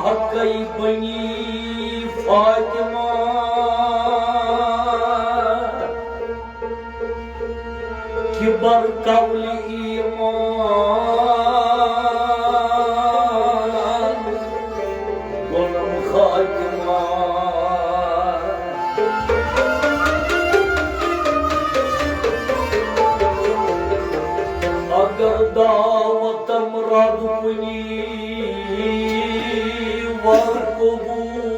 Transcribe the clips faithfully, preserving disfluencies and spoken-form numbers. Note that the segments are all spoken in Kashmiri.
حقے بنی فاطمہ، کبر قول ایمان گوٚنم خاتمہ۔ اگر دعوتم رد کُنی ور قبول،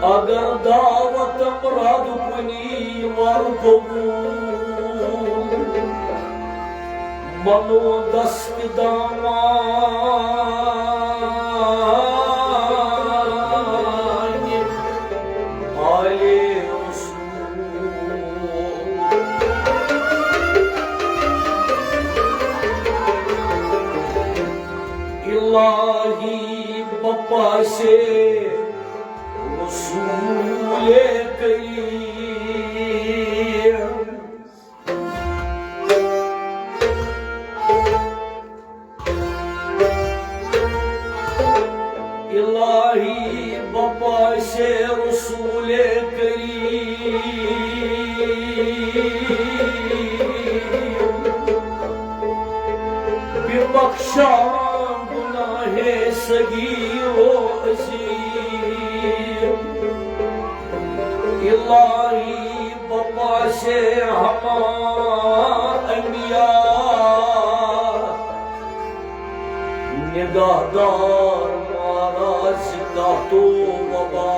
اگر دعوتم رد کُنی ور قبول، منو دست دامان آل رسول۔ الہی بپاسے رسول کریم۔ الہی بپاسے رسول کریم، ببخشان گناہ صغیر و عظیم۔ الہی بپاسے ہما انبیاء، نگہدار مارا ز قحط و وبا۔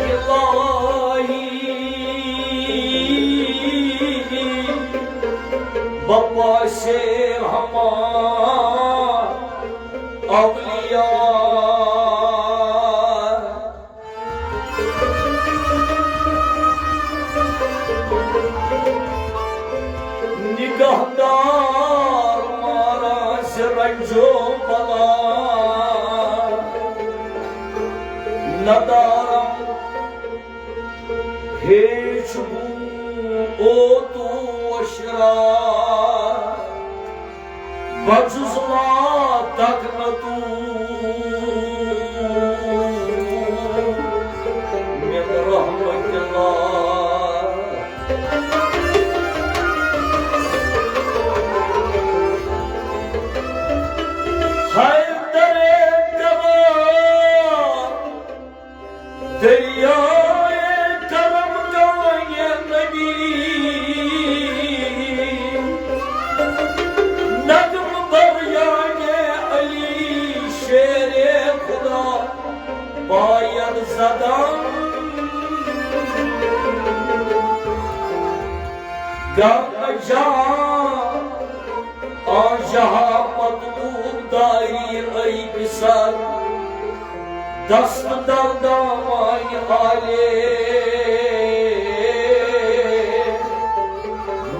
الہی بپاسے ہما اولیاء، نگہدار مارا ز رنج و بلا۔ ندارم ہیچ گون اوت و اشرار، بجز لا تقنطوا من رحمة الله۔ حیدر کرار دریائے کرم کا یہ نبی، نغم بر یاد علی شیر خدا باید زدن۔ گرم جان آن جہاں مطلوب داری ای پسر، دست در دامن آل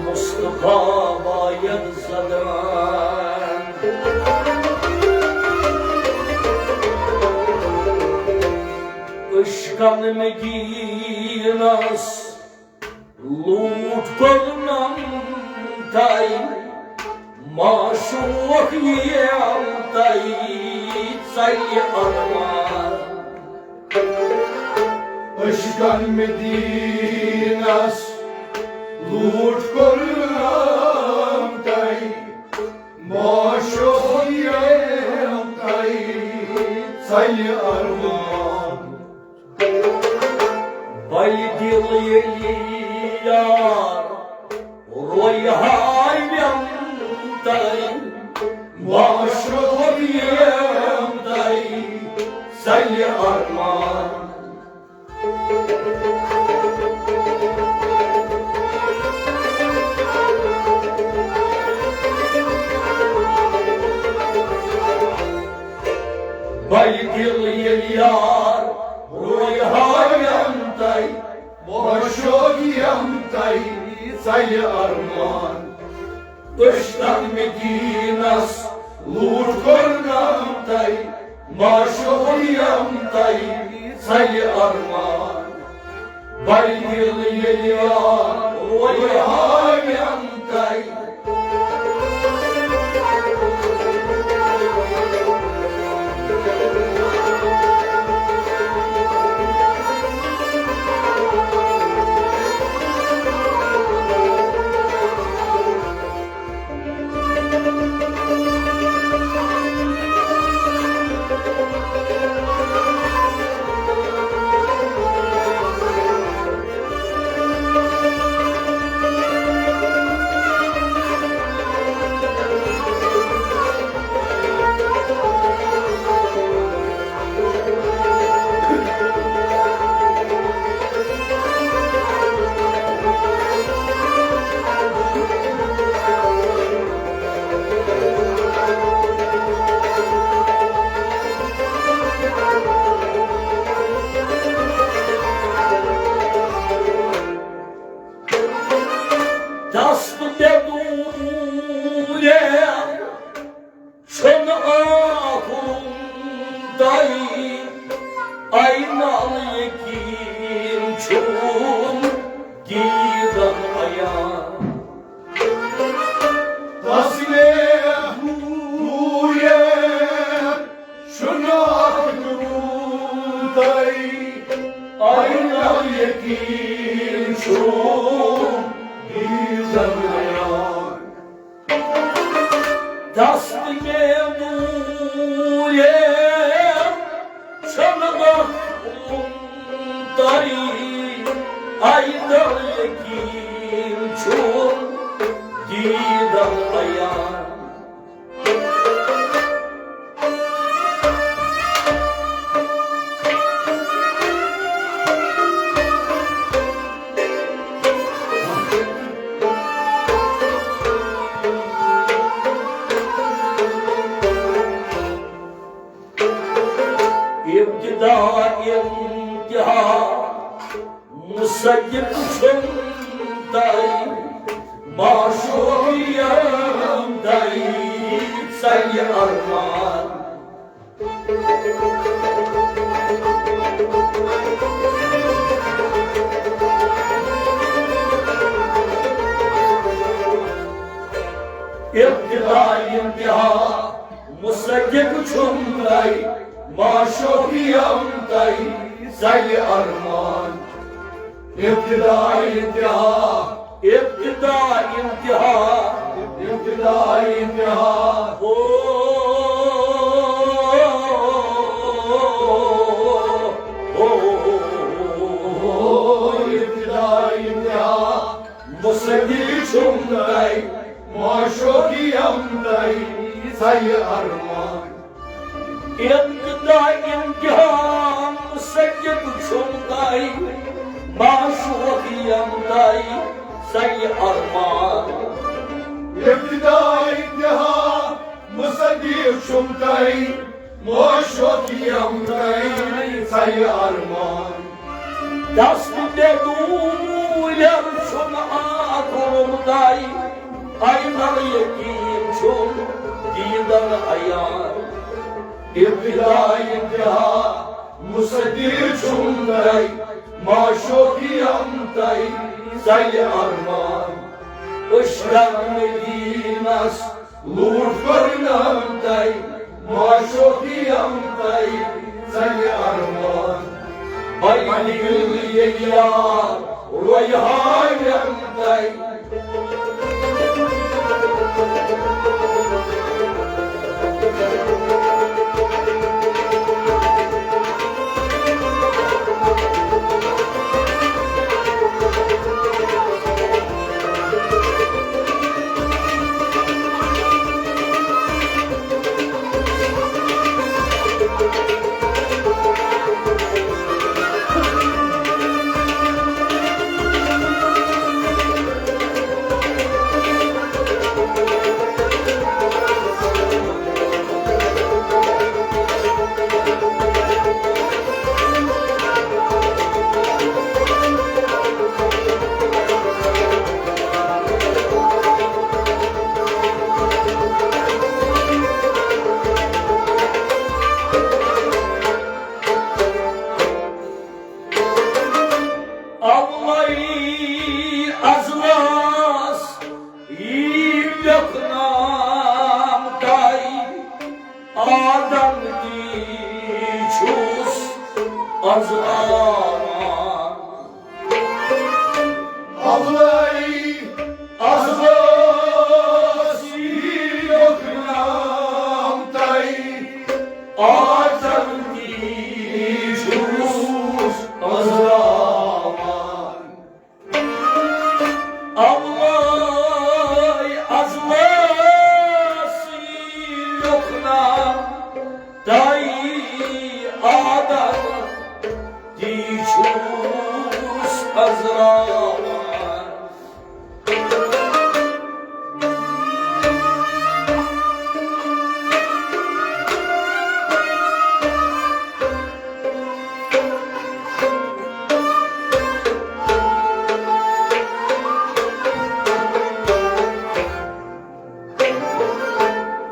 مصطفی باید زدن۔ اشکن مدینس لوٗٹھ کوٚرنم تۄہہِ، معشوق یِم تۄہہِ ژَلہِ ارمان۔ اشکن مدینس لوٗٹھ کوٚرنم تۄہہِ، معشوق یِم تۄہہِ ژَلہِ ارمان۔ بلہِ دِل ییٚلہِ یار رویہِ ہاوٮ۪م تۄہہِ، معشوق یِم تۄہہِ ژَلہِ ارمان۔ بلہِ دِل ییٚلہِ یار رویہِ ہاوٮ۪م تۄہہِ، معشوق یِم تۄہہِ ژَلہِ ارمان۔ اشکن مدینس لوٗٹھ کوٚرنم تۄہہِ، معشوق یِم تۄہہِ ژَلہِ ارمان۔ بَڑِ دِل ییٚلہِ رویہاوٮ۪م تۄہہِ۔ دست مےٚ دوٗرے چھُنہٕ آخُن تۄہہِ، عینالیقین چھُم دیٖدن عیان۔ دست مےٚ دوٗرے چھُنہٕ آخُن تۄہہِ، عینالیقین چھُم دیٖدن عیان۔ دست مےٚ دوٗرے چھُنہٕ آخُن تۄہہِ، عینالیقین چھُم دیٖدن عیان۔ ابتدا انتہا مصدق چھُم تۄہہِ، معشوقیم تۄہہِ، ژَلہِ ارمان۔ ابتدا انتہا مصدق چھُم تۄہہِ، معشوقیم تۄہہِ، ژَلہِ ارمان۔ ابتدا انتہا، ابتدا انتہا، ابتدا انتہا۔ او، او، او، ابتدا انتہا مصدق چھُم تۄہہِ، معشوقیم تۄہہِ، ژَلہِ ارمان۔ ابتدا انتہا مصدق چھُم تۄہہِ، معشوقیم تۄہہِ، ژَلہِ ارمان۔ ابتدا انتہا مصدق چھُم تۄہہِ، معشوقیم تۄہہِ، ژَلہِ ارمان۔ دست مےٚ دوٗرے چھُنہٕ آخُن تۄہہِ، عینالیقین چھُم دیٖدن عیان۔ ابتدا انتہا مصدق چھُم تۄہہِ، معشوقیم تۄہہِ، ژَلہِ ارمان۔ عشقن مدینس لوٗٹھ کوٚرنم تۄہہِ، معشوقیم تۄہہِ، ژَلہِ ارمان۔ بَڑِ دِل ییٚلہِ یار رویہاوٮ۪م تۄہہِ۔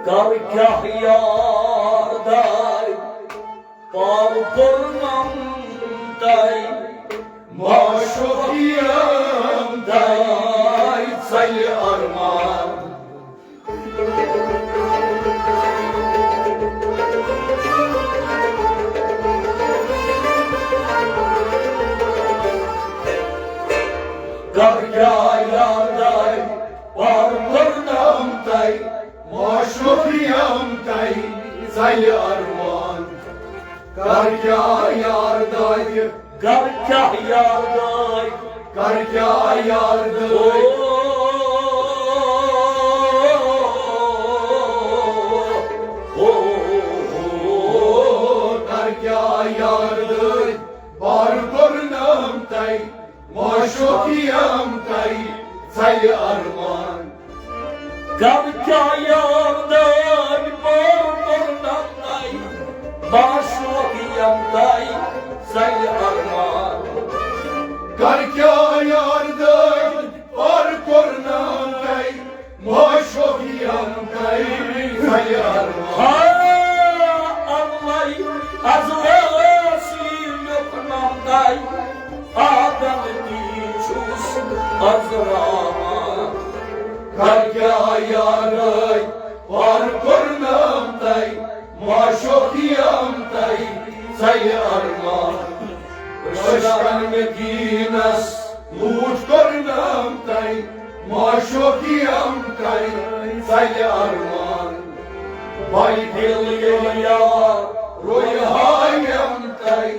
کر کیٛاہ یار داے، پار کوٚرنم تۄہہِ، معشوق یِم تۄہہِ ژلہِ ارمان۔ کر کیٛاہ یار داے، پار کوٚرنم تۄہہِ، معشوق یِم تۄہہِ ژلہِ ارمان۔ کر کیٛاہ یار داے، کر کیٛاہ یار داے، کر کیٛاہ یار داے۔ او، او، او، کر کیٛاہ یار داے، پار کوٚرنم تۄہہِ، معشوق یِم تۄہہِ ژلہِ ارمان۔ کر کیٛاہ یار دٲدۍ، پار کوٚرنم تۄہہِ، معشوق یِم تۄہہِ ژلہِ ارمان۔ کر کیٛاہ یار دٲدۍ، پار کوٚرنم تۄہہِ، معشوق یِم تۄہہِ ژلہِ ارمان۔ ہا، اللہ، از ٲسی لیوٚکھنم تۄہہِ، آدم تہِ چھُس عذراوان۔ کر کیٛاہ یارٲے، پار کوٚرنم تۄہہِ، معشوق یِم تۄہہِ ژلہِ ارمان۔ عشقن مےٚ دیٖنس لوٗٹھ کوٚرنم تۄہہِ، معشوق یِم تۄہہِ ژلہِ ارمان۔ بے دل ییٚلہِ یار رویہِ ہاوٮ۪م تۄہہِ۔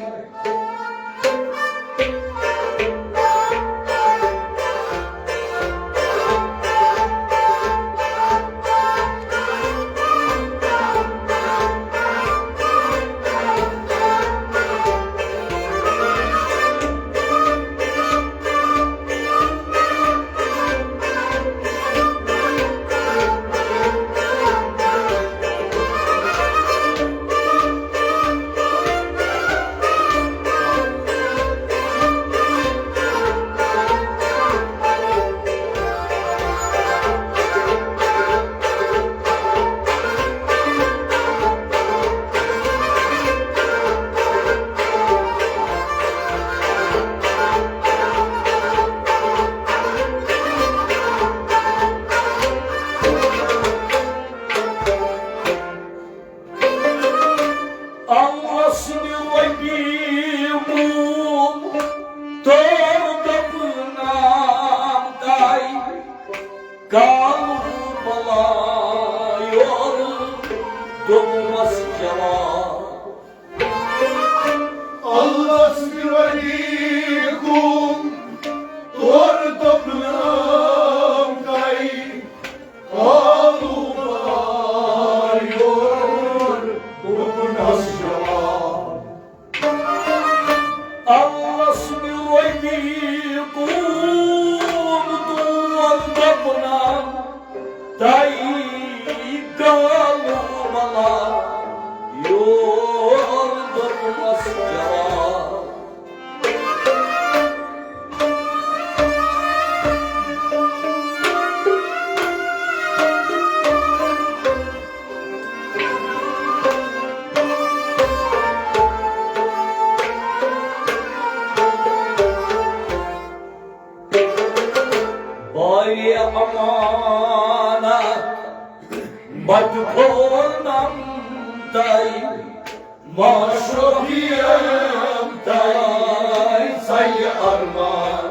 اللہ سٕنٛدِ ربی موم تور دپنام تائی، کالہٕ بلا یور دوٚپمس جواب۔ اللہ سٕنٛدِ ربی موم تور دپنام تائی، کالہٕ بلا یور دوٚپنس جواب۔ اللہ سٕنٛدِ ربی موم تور دپنام تائی، کالہٕ بلا یور دوٚپنس جواب۔ بارِ امانت بچ کھولنم تائی، معشوق یِم تائی ژلہِ ارمان۔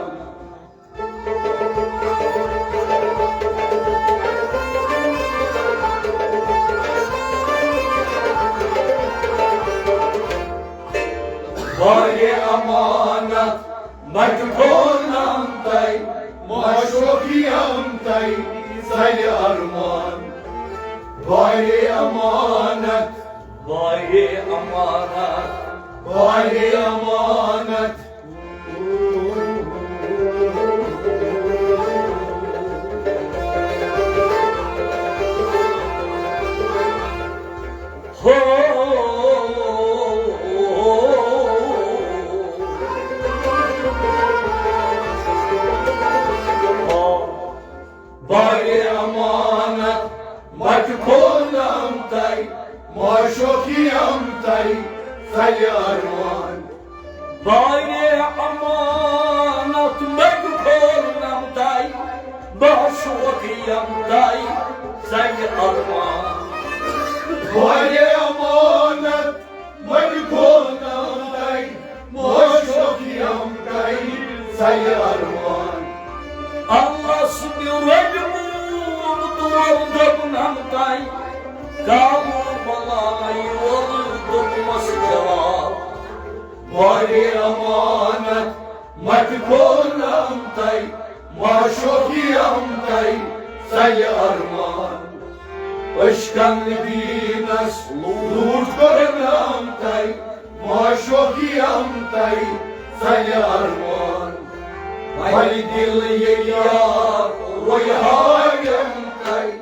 بارِ امانت بچ کھولنم تائی، معشوق یِم تائی ژلہِ ارمان۔ بارِ امانت، بارِ امانت، بارِ امانت۔ ہو، بارِ امانت مٹہِ کھولنم تۄہہِ، معشوقی یِم تۄہہِ ژلہِ ارمان۔ واریاہ امانت مٹہِ کھولنم تۄہہِ، معشوقی یِم تۄہہِ ژلہِ ارمان۔ واریاہ امانت مٹہِ کھولنم تۄہہِ، معشوقی یِم تۄہہِ ژلہِ ارمان۔ اللہ سُنٛد رۄبہِ موٗل تور دوٚپنم تۄہہِ، کالو بلایہِ یور دوٚپمس جواب۔ واریاہ امانت مٹہِ کھولنم تۄہہِ، معشوقی یِم تۄہہِ ژلہِ ارمان۔ عشقن دیٖنس لوٗٹھ کوٚرنم تۄہہِ، معشوقی یِم تۄہہِ ژلہِ ارمان۔ بلہِ دِل ییٚلہِ یار رویہِ ہاوٮ۪م تۄہہِ۔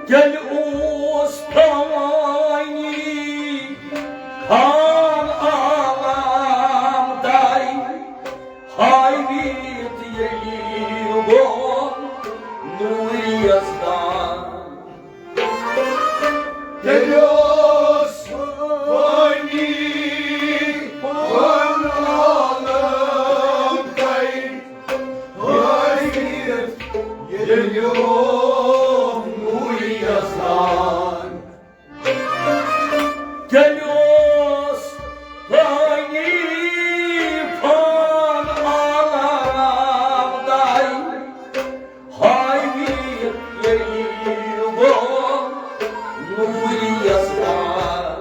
تیٚلہِ اوس فانی خان عالم داے، ہاویت ییٚلہِ گوٚو نوٗر یزدان۔ تیٚلہِ اوس فانی خان عالم داے، ہاویت ییٚلہِ گوٚو نوٗر یزدان۔ تیٚلہِ اوس فانی فان عالم داے، ہاوی ییٚلہِ گوٚو نوٗر یزدان۔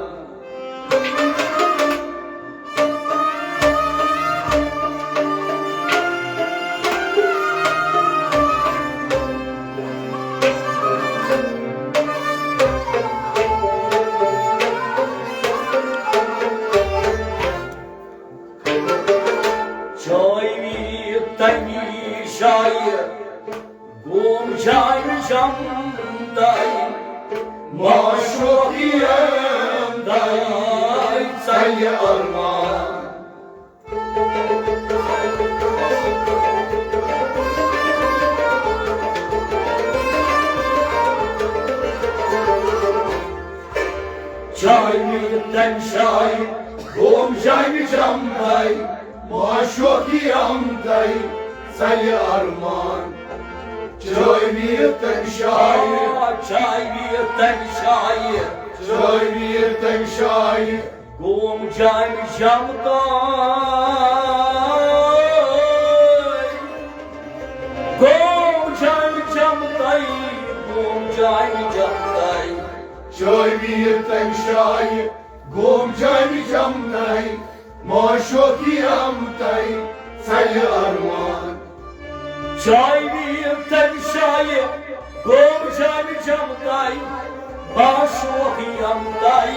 چٲوی تمی جایہِ گوم جامہِ جمداے، معشوقی یِم تۄہہِ ژلہِ ارمان۔ چٲوی تمہِ جایہِ گوم جامہِ جمداے، معشوقی یِم تۄہہِ ژلہِ ارمان۔ چٲوی تمہِ جایہِ، چٲوی تمہِ جایہِ، چٲوی تمہِ جایہِ گوم جامہِ جمداے۔ گوم جامہِ جمداے، گوم جامہِ جمداے۔ چٲوی تمہِ جایہِ گوم جامہِ جمداے، معشوقی یِم تۄہہِ ژلہِ ارمان۔ چٲوی تمہِ جایہِ گوم جامہِ جمداے، معشوقی یِم تۄہہِ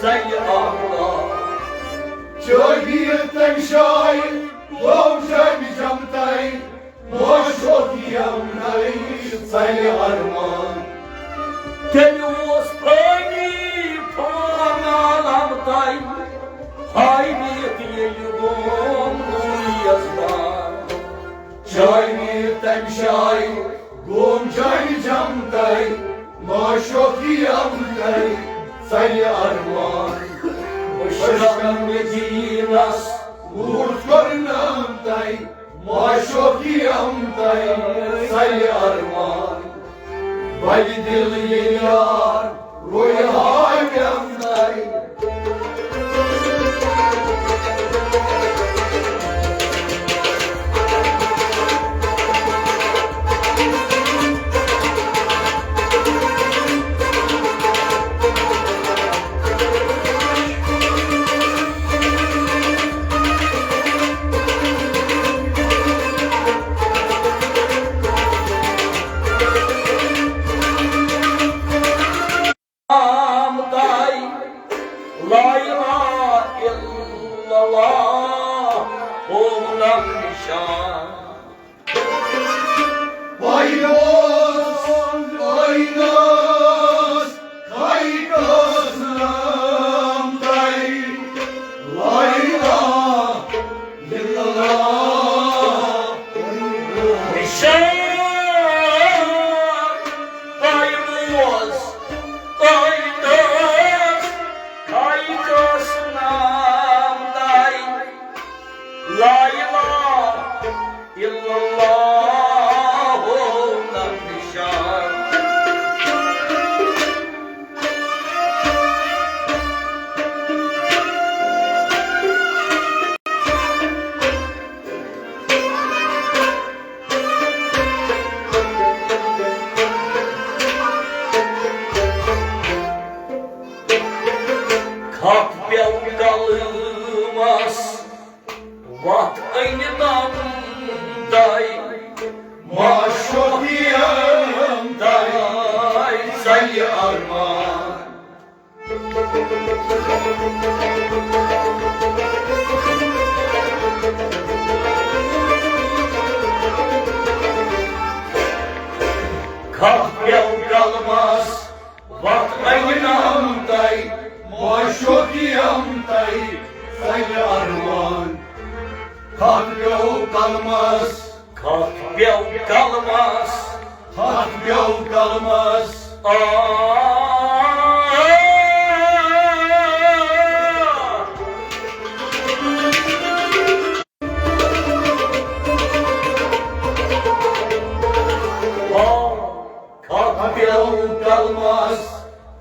ژلہِ ارمان۔ چٲوی تمہِ جایہِ گوم جامہِ جمداے، معشوقی یِم تۄہہِ ژلہِ ارمان۔ تیٚلہِ اوس فانی فان عالم داے، ہاویت ییٚلہِ گوم نوٗر یزدان۔ چٲوی تمہِ جایہِ گوم جامہِ جمداے، معشوقی یِم تۄہہِ ژلہِ ارمان۔ عشقن دیٖنس لوٗٹھ کوٚرنم تۄہہِ، معشوقی یِم تۄہہِ ژلہِ ارمان۔ بلہِ دِل ییٚلہِ یار رویہِ ہاوٮ۪م تۄہہِ۔ لا اله الا اللہ ہو نام نشان۔ پائی اوس، پائی اوس، پائی اوس نام تائی۔ لا الہ الا اللہ۔ نشان پائی اوس، پائی اوس، پائی اوس نام تائی۔ لا الہ الا اللہ ہو نام نشان۔ کھپ پیو قلمس، وتھ أنۍ نم تائی۔ معشوقیم تائی، ژلہِ ارمان۔ کھپ پیو قلمس، وتھ أنۍ نم تائی۔ معشوقیم تائی، ژلہِ ارمان۔ کھپ پیو قلمس، کھپ پیو قلمس، کھپ پیو قلمس۔ آ، آ، کھپ پیو قلمس،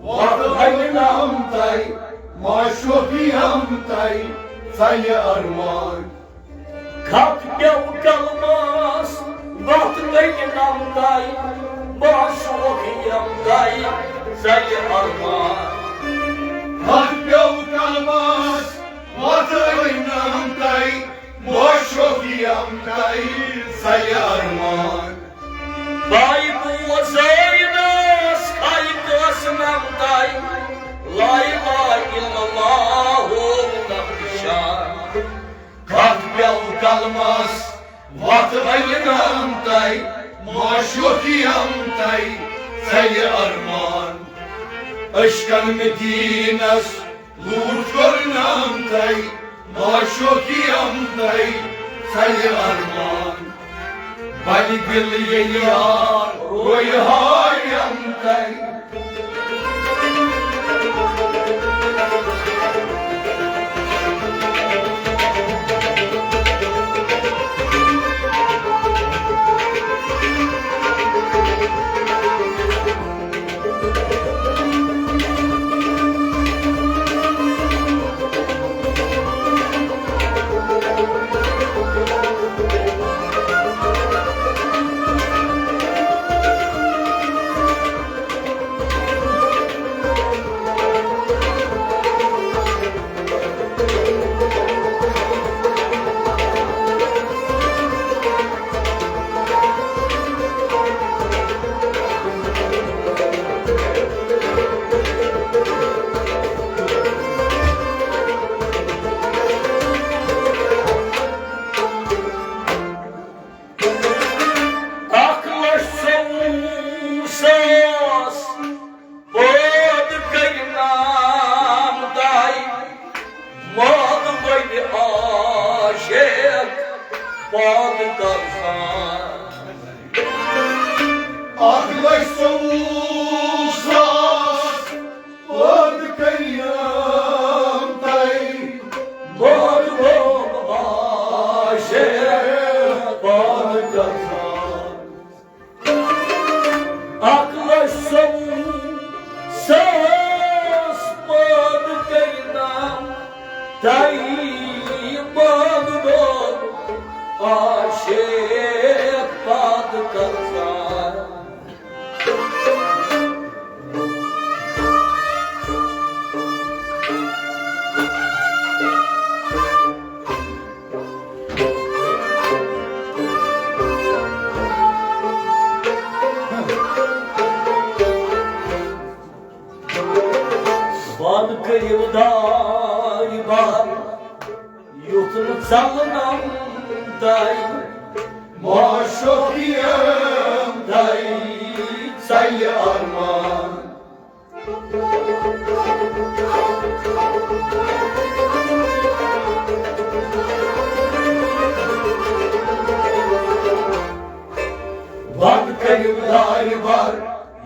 وتھ أنۍ نم تائی۔ معشوقیم تائی، ژلہِ ارمان۔ کھپ پیو قلمس، وتھ أنۍ نم تائی۔ معشوقیم تائی، ژلہِ ارمان۔ کھپ پیو قلمس، وتھ أنۍ نم تائی۔ معشوقیم تائی، ژلہِ ارمان۔ پائی بوزٲینس، کھائی کٲس نم تائی۔ لا الہ الا اللہ ہو نام نشان۔ کھپ پیو قلمس، وتھ أنۍ نم تائی۔ معشوقیم تائی، ژلہِ ارمان۔ عشقن مدینس، لوٗٹھ کوٚر نام تائی۔ معشوقیم تائی، ژلہِ ارمان۔ بلہِ دل ییٚلہِ یار رویہِ ہایم تائی۔ اکھ لچھ ژوٚوُہ ساس پٲدٕ کٔرۍ نام تائی، مٲدٕ ؤلۍ عاشق پٲدٕ کرسان۔ اکھ لچھ ژوٚوُہ ساس پٲدٕ کٔرۍ نام تائی، مٲدٕ ؤلۍ عاشق پٲدٕ کرسان۔ اکھ لچھ ژوٚوُہ ساس پٲدٕ کٔرۍ نام تائی، مٲدٕ ؤلۍ عاشق پٲدٕ کرسان۔ بند کٔرِو دار سلنم تائی، معشوقیم تائی، سیل ارمان۔ بند کٔرِو دارِ بر،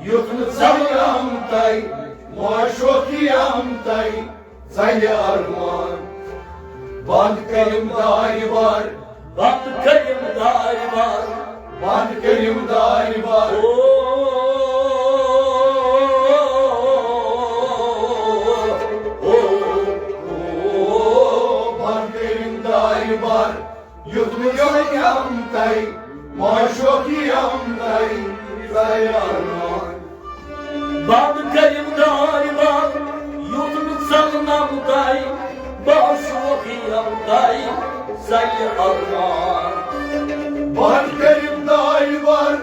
یُتھ نہٕ ژلنم تائی، معشوقیم تائی، ژلہِ ارمان۔ بند کٔرِم دارِ بر، بند کٔرِم دارِ بر، بند کٔرِم دارِ بر۔ او، او، او، بند کٔرِم دارِ بر، یُتھ نہٕ ژلنم تائی، معشوقیم تائی، ژلہِ ارمان۔ بند کٔرِم دارِ بر، یُتھ نہٕ ژلنم تائی، معشوقیم تائی، ژلہِ ارمان۔ بند کٔرِم دارِ بر،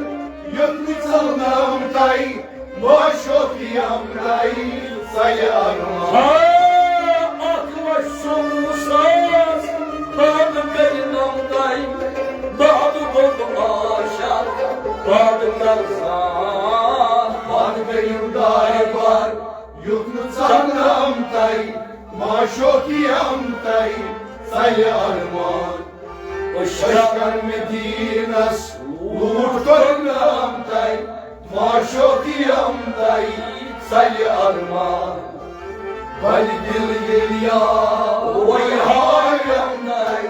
یُتھ نہٕ ژلنم تائی، معشوقیم تائی، ژلہِ ارمان۔ ہا، اکھ لچھ ژوٚوُہ ساس، بند کٔرِنم تائی، بعد گوٚو عاشق، بعد ترسان۔ بند کٔرِم دارِ بر، یُتھ نہٕ ژلنم تائی، معشوقیم تائی، ژلہِ ارمان۔ عشقن مدینس لوٗٹھ کوٚرنم تائی، معشوقیم تائی، ژلہِ ارمان۔ بلہِ دل ییٚلہِ یا وۄنۍ ہاویم تائی۔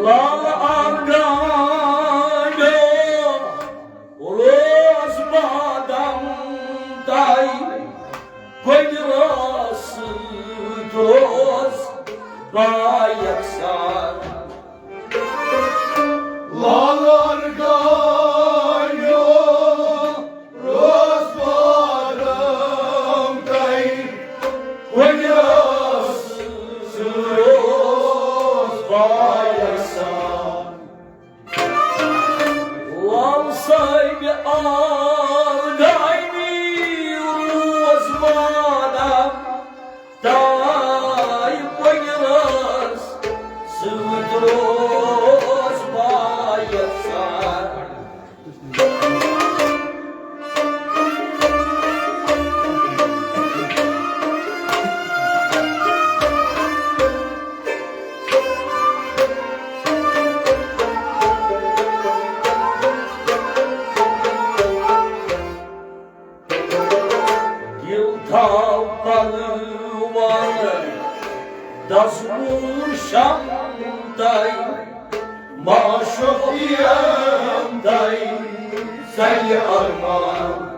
لال ارغنو روز بادام تائی، کُنہِ رٲژ سۭتۍ روز با یکسان۔ لال ارغنو روز بادام تائی، کُنہِ رٲژ سۭتۍ روز با یکسان۔ لال صٲبِ ارغنی روز بادام تائی، کُنہِ رٲژ سۭتۍ روز با یکسان۔ دل تھاو پروان، دزوُن شم تائی، معشوقیم تائی، ژلہِ ارمان۔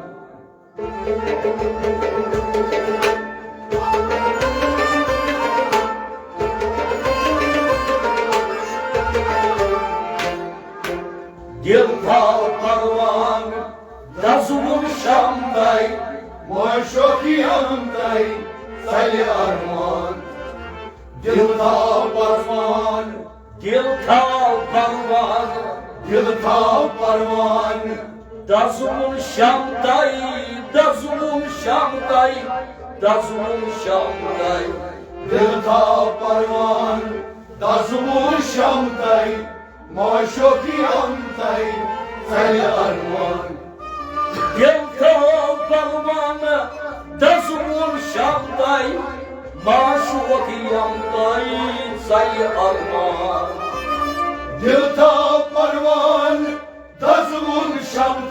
دل تھاو پروان، دزوُن شم تائی، معشوقیم تائی، ژلہِ ارمان۔ دل تھاو پروان، دل تھاو پروان، دل تھاو پروان۔ دزوُن شم تائی، دزوُن شم تائی، دزوُن شم تائی۔ دل تھاو پروان، دزوُن شم تائی، معشوقیم تائی، ژلہِ ارمان۔ دل تھاو پروان، دزوُن شم تائی، معشوقیم تائی، ژلہِ ارمان۔ دل تھاو پروان، دزوُن شم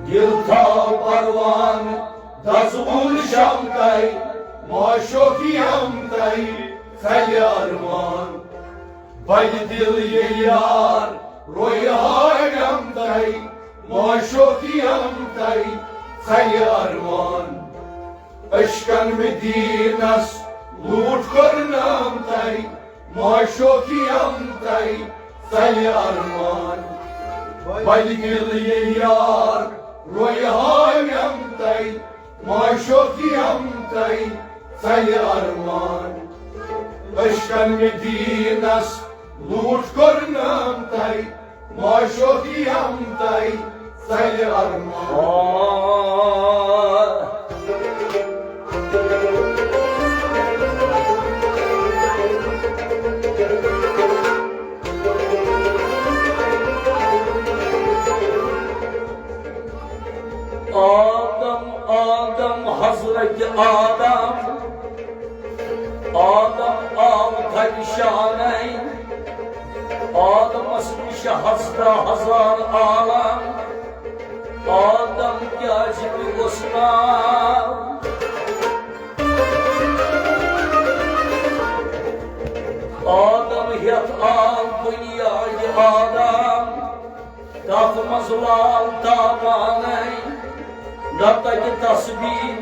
دل تھاو پروان، دزوُن شمتَے، معشوقی امتَے، ژلہِ ارمان۔ بلہِ دل ییٚلہِ یار رویہِ ہاوِ امتَے، معشوقی امتَے، ژلہِ ارمان۔ عشقن مدینس لوٗٹھ کرنہٕ امتَے، معشوقی امتَے، ژلہِ ارمان۔ بلہِ دل ییٚلہِ یار رویہِ ہاوِ امتَے، معشوقی امتَے، ژلہِ ارمان۔ عشقن مدینس لوٗٹھ کرنہٕ امتَے، معشوقی امتَے، ژلہِ ارمان۔ آدم، آدم، حضرت آدم، آدم آو تھدِ شانَے، آدمس نِش ہزرہ ہزار عالم، آدم کیازِ پیوس ناو؟ آدم ہیتھ آو بنیاد آدم، تتھ منٛز وال تاوانَے، نہ تَتہِ تسبیح،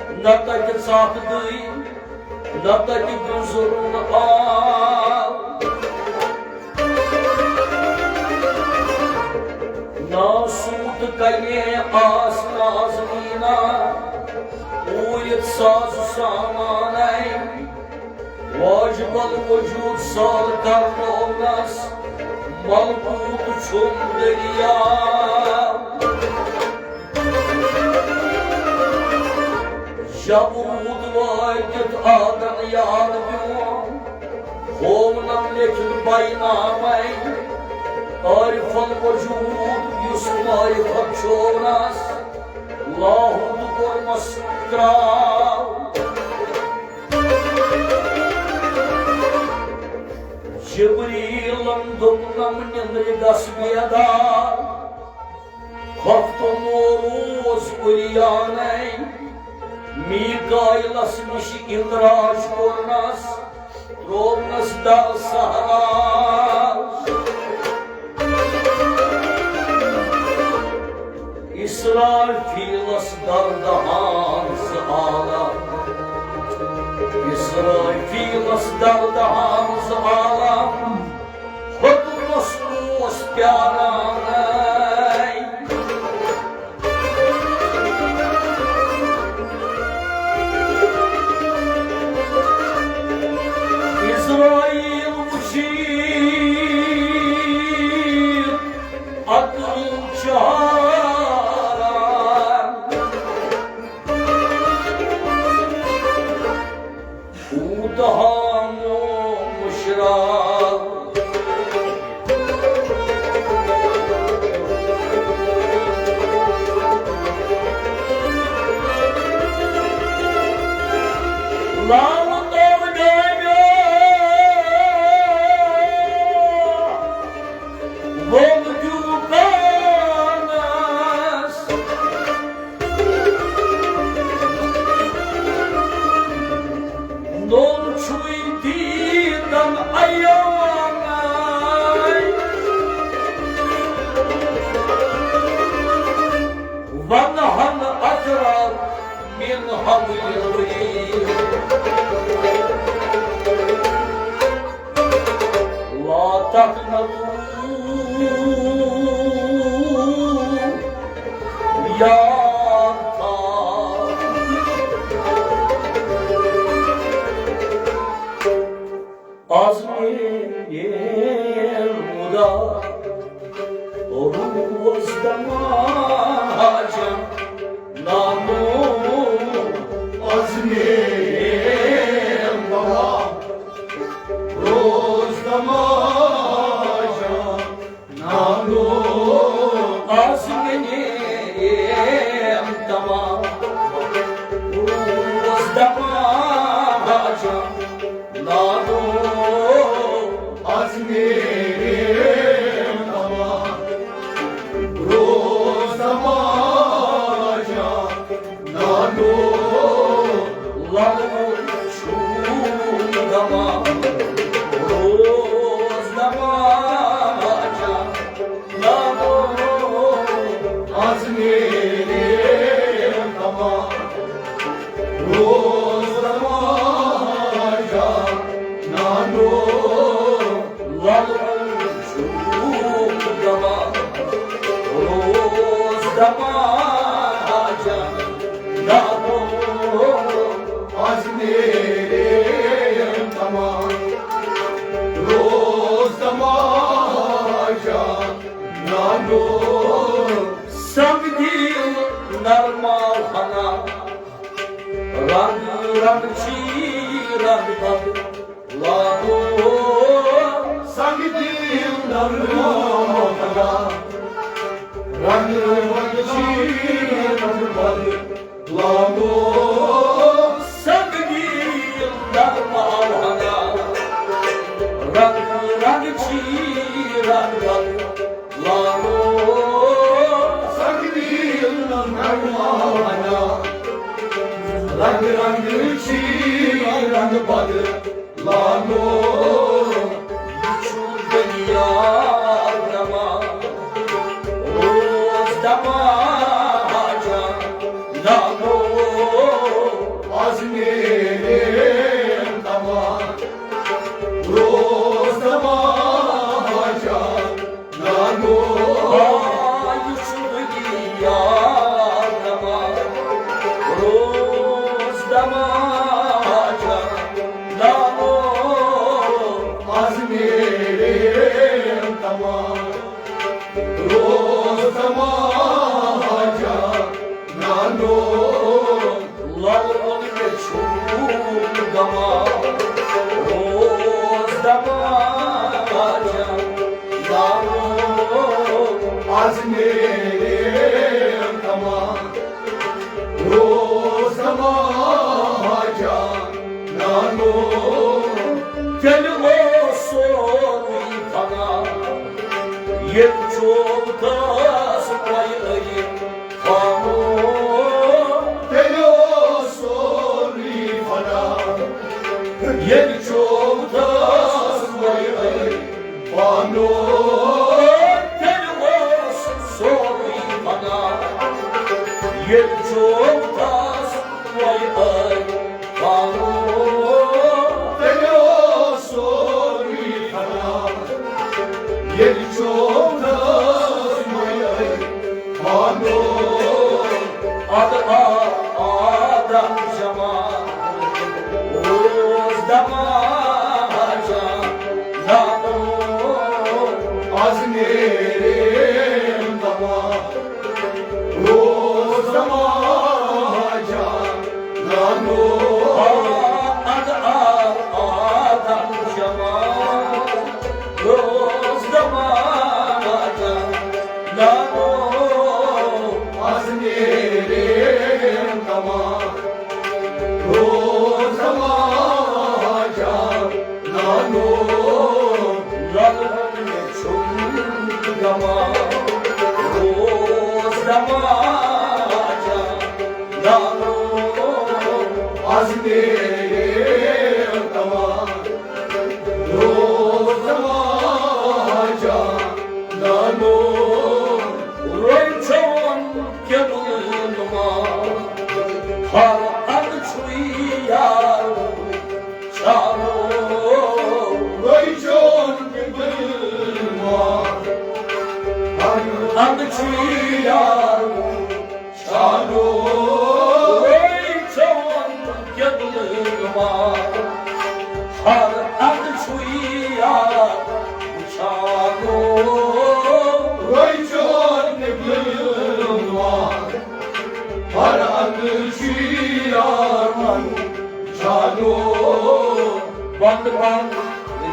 نہ تَتہِ ژکھ دٕے، نہ تَتہِ گُزرُن آو۔ ناسوت کنے آس نازنینا، پوٗرِتھ ساز سامانَے۔ واجب الوجود سال کرنونس، ملکوت چھُم دٔریاو۔ جبروت وٲتِتھ آدم یاد پیوم، ہوونم لیکھِتھ بینامے۔ عارف الوجود یُس معرفت چھونس، لاہوت کوٚرمس تراو۔ جبریلن دوٚپنم، نندرِ گژھ بیدار، کھۄفتہٕ موروث عریانَے۔ میکائیلس نِش اندراج کوٚرنس، ترٛوونس در صحرا۔ اسرافیلس دردہان زٕ عالم، اسرافیلس دردہان زٕ عالم، حکمس اوس پیارانَے۔ اسرائیل وٕچھِتھ عقل چاران، کوٗتاہ مشرا۔ لال تور گامیا ووٚن دیوٗ پانس۔ نوٚن چھُے دیٖدن عیانَے۔ ونہن اقرار من حبل الورید۔ لا تقنطوا، یاد تھاو۔ از میلہِ مُدا روز دماجن نانو۔ از میلہِ مُدا روز دماجن نانو۔ از میلہِ لبُک چھُم دپان، روز دپان، نانو، از نیرِ دپان، روز دپان، نانو، لبُک چھُم دپان، روز دپان، نانو، از نیرِ دپان، روز دپان، نانو۔ سنگ دِل نرماو ہنا، رنگ رنگ چھی رنگ بد لانو۔ سنگ دِل نرماو ہنا، رنگ رنگ چھی رنگ بد لانو۔ سنگ دِل نرماو ہنا، رنگ رنگ چھی رنگ بد لانو۔ سنگ دِل نرماو ہنا، رنگ رنگ چھی رنگ بد لانو۔ یہِ چھُ دُنیا دپان، روز دپان، نانو، از نیرِ دپان، روز دپان، نانو۔ آ، یہِ چھُ دُنیا دپان، روز دپان، نانو، از نیرِ دپان، روز دپان، نانو۔ لل اون مےٚ چھُم دپان، روز دپان، نانو، از نیرِ دپان، روز دپان، نانو۔ تیٚلہِ اوس سورُے فنا، ییٚلہِ چوب تس پۄیہِ أنِتھ پانو۔ تیٚلہِ اوس سورُے فنا، ییٚلہِ چوب تس پۄیہِ أنِتھ پانو۔ تیٚلہِ اوس سورُے فنا، ییٚلہِ چوب تس پۄیہِ أنِتھ پانو۔ تیٚلہِ اوس سورُے فنا، ییٚلہِ چوب تس پۄیہِ أنِتھ پانو۔ اد آ آدم جوان، روز دپان، نانو، از نیرِ دپان، روز دپان، نانو۔ اد آ آدم جوان، روز دپان، نانو، از نیرِ دپان، روز دپان، نانو۔ لل اون مےٚ چھُم دپان، روز دپان، نانو، از نیرِ دپان، روز دپان، نانو۔ روے چون قبلہٕ نما، ہر اندٕ چھُے یار چانو۔ روے چون قبلہٕ نما، ہر اندٕ چھُے یار چانو۔ روے چون قبلہٕ نما، ہر اندٕ چھُے یار چانو۔ روے چون قبلہٕ نما، ہر اندٕ چھُے یار چانو۔ بند بند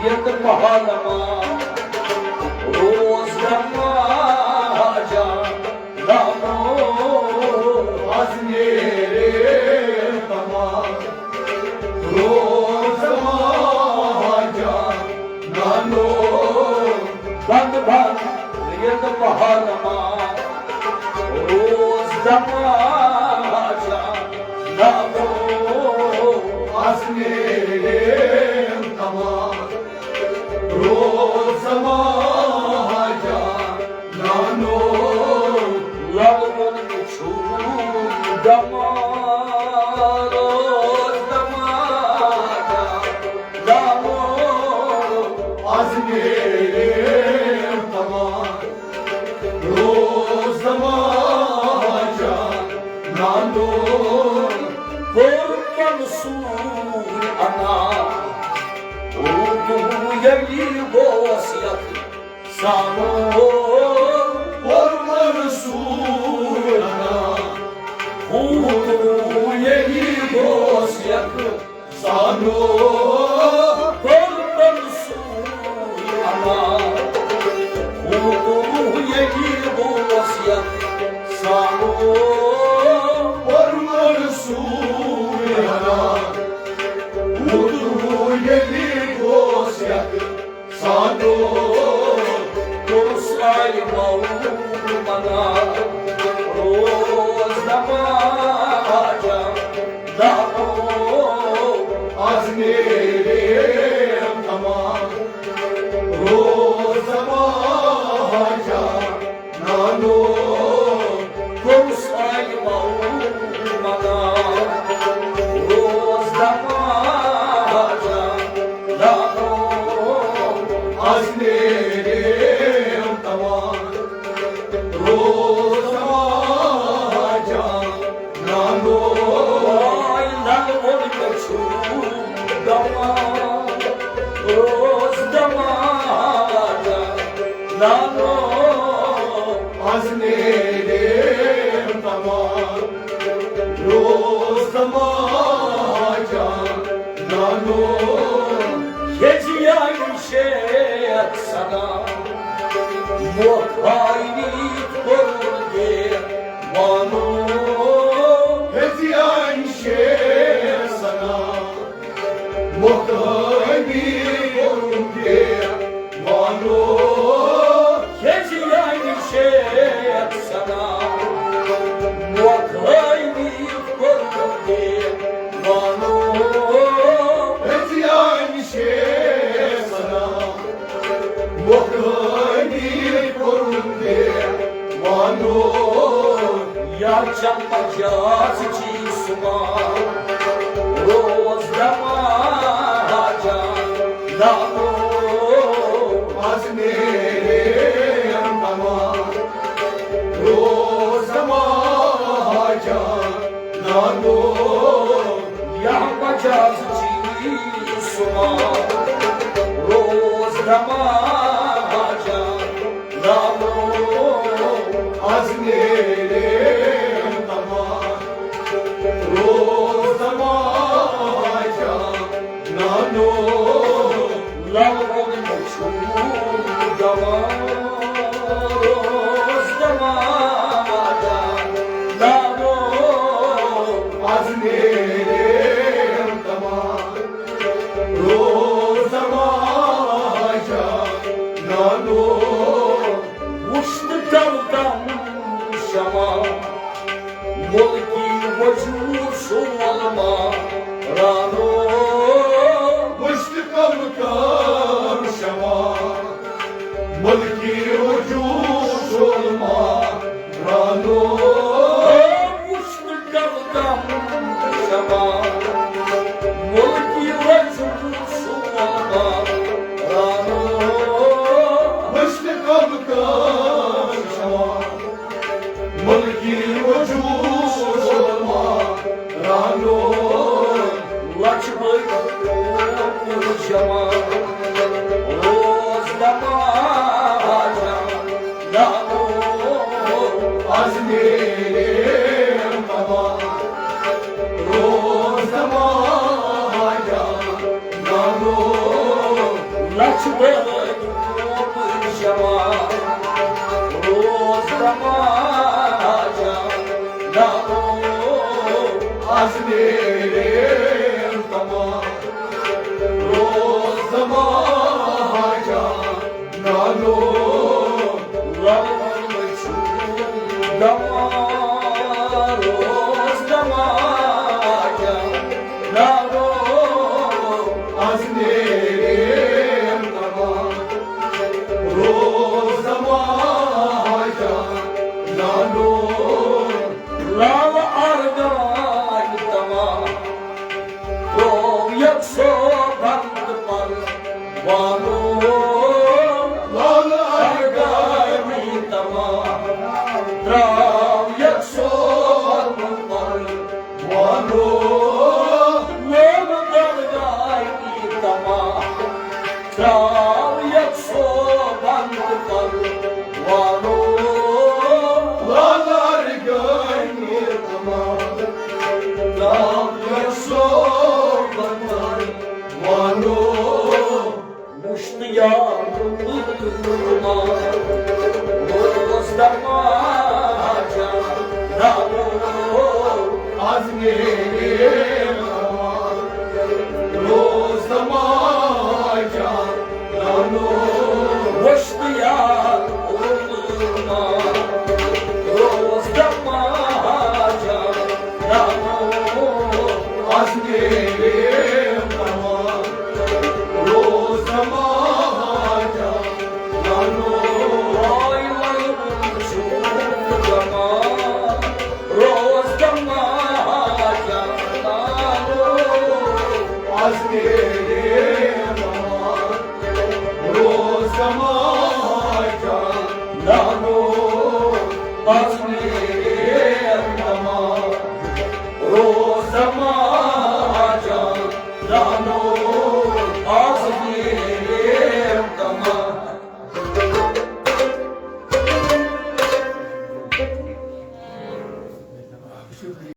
یتھ محلما، روز دپان، جان، نانو، از نیرِ دپان، روز دپان، جان، نانو۔ بند بند یتھ محلما، روز دپان، جان، روز دماجا دانو، از نیریم تمام. روز دماجا نانو، کوٚر منصور انا، اردو یلی گوس یتھ سانو، کوٚر منصور انا، اردو یلی گوس یتھ سانو، کوٚر منصور انا، اردو یلی گوس یتھ سانو، کوٚر منصور انا، اردو یلی گوس یتھ سانو، کوٚرُس عالمو منا، روز دماجا دانو، از نیریم تمام. روز دماجا نانو، کوٚرُس عالمو منا، روز دماجا دانو، از نیریم تمام. روز دماجا نانو، آی ننہٕ ووٚن مےٚ چھُ دوا، روز دماجا نانو، از نیریم تمام. روز دماجا نانو، ییٚتہِ آیہِ شیخ سنا، مۄکھ ہٲوِتھ کوٚرُن دیوانو. ہیٚژیان شیر سنا، مۄکھ ہٲوِتھ کوٚرُن دیوانو. ہیٚژیان شیر سنا، مۄکھ ہٲوِتھ کوٚرُن دیوانو. ہیٚژیان شیر سنا، مۄکھ ہٲوِتھ کوٚرُن دیوانو. یا چم مجاز چی سما، روز دماجا دانو، از نیریم تمام. روز دماجا نانو، یا مجاز چی سما، روز دماجا نانو، از نیریم تمام. روز دماجا نانو، لالون چھُ دوا، روز دماجا نانو، از نیریم تمام. روز دماجا نانو، وُچھ تہٕ کم کم شمع، مُلکی وجود شول ما رانو. وُچھ تہٕ کم کم شمع، مُلکی وجود شول ما رانو. وُچھ تہٕ کم کم شمع، مُلکی وجود شول ما رانو. وُچھ تہٕ کم کم شمع، مُلکی وجود شول ما رانو. لچھ بٔدۍ جمع، روز دماجا دانو، از نیریم تمام. روز دماجا دانو، لچھ بٔدۍ جمع، روز دماجا دانو، از نیریم تمام. روز دماجا نانو، لالون چھُ دوا، روز دماجا نانو، از نیریم تمام. روز دماجا نانو، لال ارگا لوگ درگاہی تمام، تراو یک سو بند کر وانو۔ لال درگاہی تمام، تراو یک سو بند کر وانو۔ مشتیاق روز دماجا نالو، از میرے روز دماجا نالو۔ مشتیاق روز دماجا نالو، از میرے روز دماجا نالو۔ روز دماجا نالو، از میرے روز دماجا نالو، از میرے روز دماجا